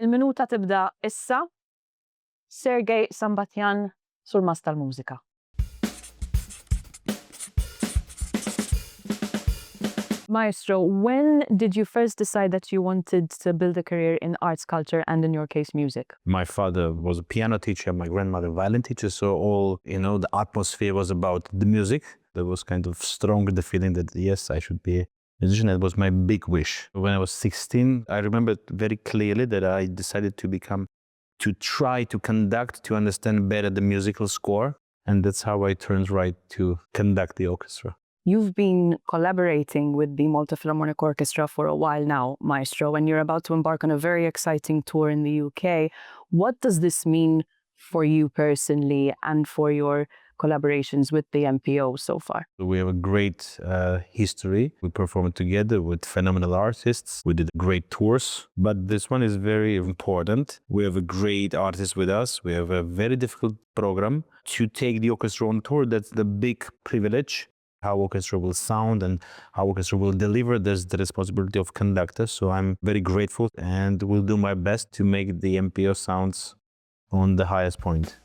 Il-minuta tibda issa. Sergey Smbatyan sul-mas tal-mużika. Maestro, when did you first decide that you wanted to build a career in arts, culture, and in your case, music? My father was a piano teacher, my grandmother a violin teacher, so all, the atmosphere was about the music. There was kind of strong the feeling that, yes, I should be a musician. That was my big wish. When I was 16, I remember very clearly that I decided to try to conduct, to understand better the musical score. And that's how I turned right to conduct the orchestra. You've been collaborating with the Malta Philharmonic Orchestra for a while now, Maestro, and you're about to embark on a very exciting tour in the UK. What does this mean for you personally and for your collaborations with the MPO so far? We have a great history. We performed together with phenomenal artists. We did great tours, but this one is very important. We have a great artist with us. We have a very difficult program. To take the orchestra on tour, that's the big privilege. How orchestra will sound and how orchestra will deliver, there's the responsibility of conductor. So I'm very grateful and will do my best to make the MPO sounds on the highest point.